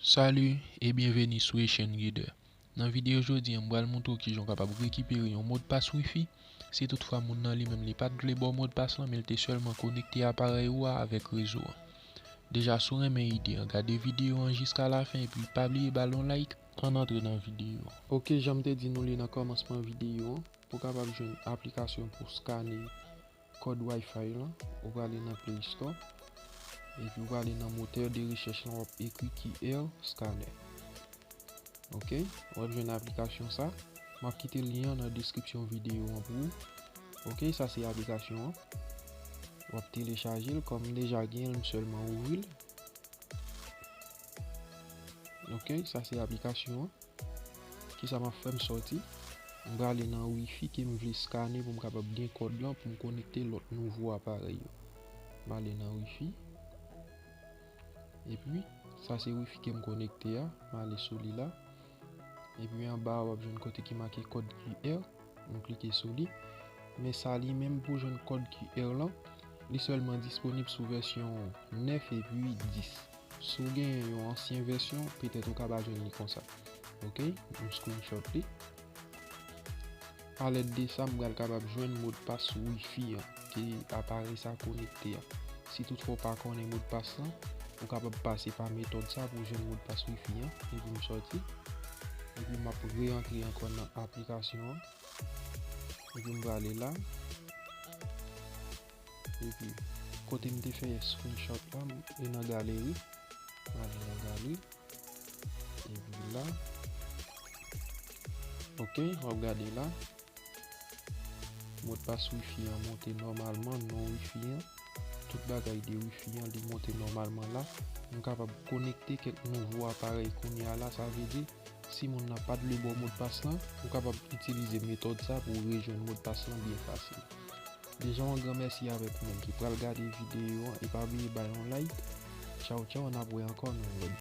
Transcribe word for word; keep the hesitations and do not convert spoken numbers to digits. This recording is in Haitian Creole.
Salut e byenveni sou Asian Guider. Nan videyo jodi a, m pral montre w kijan w kapab rekipere yon modpas wifi. Si toutfwa moun nan li menm li pa t vle ba w modpas lan, men l te sèlman konekte aparèy ou a avèk rezo a. Deja, si w renmen ide an, gade videyo an jiska lafen epi pa bliye ba l yon like. Ann antre nan videyo an. Ok, jan m te di nou li nan kòmansman videyo an, pou w kapab jwenn aplikasyon pou skane kòd Wi-Fi lan, ou prale nan Play Store, epi ou prale nan motè de rechèch lan, w ap ekri Q R Scanner. Ok, w ap jwenn aplikasyon sa. M ap kite lyen an nan deskripsyon videyo an pou ou. Ok, sa se aplikasyon an. W ap telechaje l, kòm m deja gen l, m sèlman ouvri l. Ok, sa se aplikasyon an. Kisa m ap fè? M sòti, m prale nan wifi ke m vle skane pou m kapab gen kòd lan pou m konekte lòt nouvo aparèy yo. M ale nan wifi. Epi, sa se wifi ke m konekte a. M ale sou li la. Epi anba a, w ap jwenn kote ki make kòd Q R. M klike sou li. Men sa li menm pou jwenn kòd Q R lan, li sèlman disponib sou vèsyon nèf epi dis. Si w gen yon ansyen vèsyon, petèt ou ka pa jwenn li konsa. Ok, m screenshot li. Alèd de sa, m pral kapab jwenn modpas wifi an ke aparèy sa konekte a. Si toutfwa w pa konnen modpas lan, ou kapab pase pa metòd sa pou w jwenn modpas wifi an. Epi m sòti. Epi m ap re-antre ankò nan aplikasyon an. Epi m prale la. Epi, kote m te fè screenshot la, m e nan galeri. M ale nan galeri. Epi la. Ok, w ap gade la. Modpas wifi an monte nòmalman, non wifi an. Tout bagay de wifi an, li monte nòmalman la. M kapab konekte kèk nouvo aparèy kounye a la, sa vle di, si moun nan pa t vle ba w modpas lan, ou kapab itilize metòd sa pou w rejwenn modpas lan byen fasil. Deja, yon gran mèsi avèk moun ki pral gade videyo an e pa bliye bay yon like. Tchaw, tchaw, n ap wè ankò nan yon lòt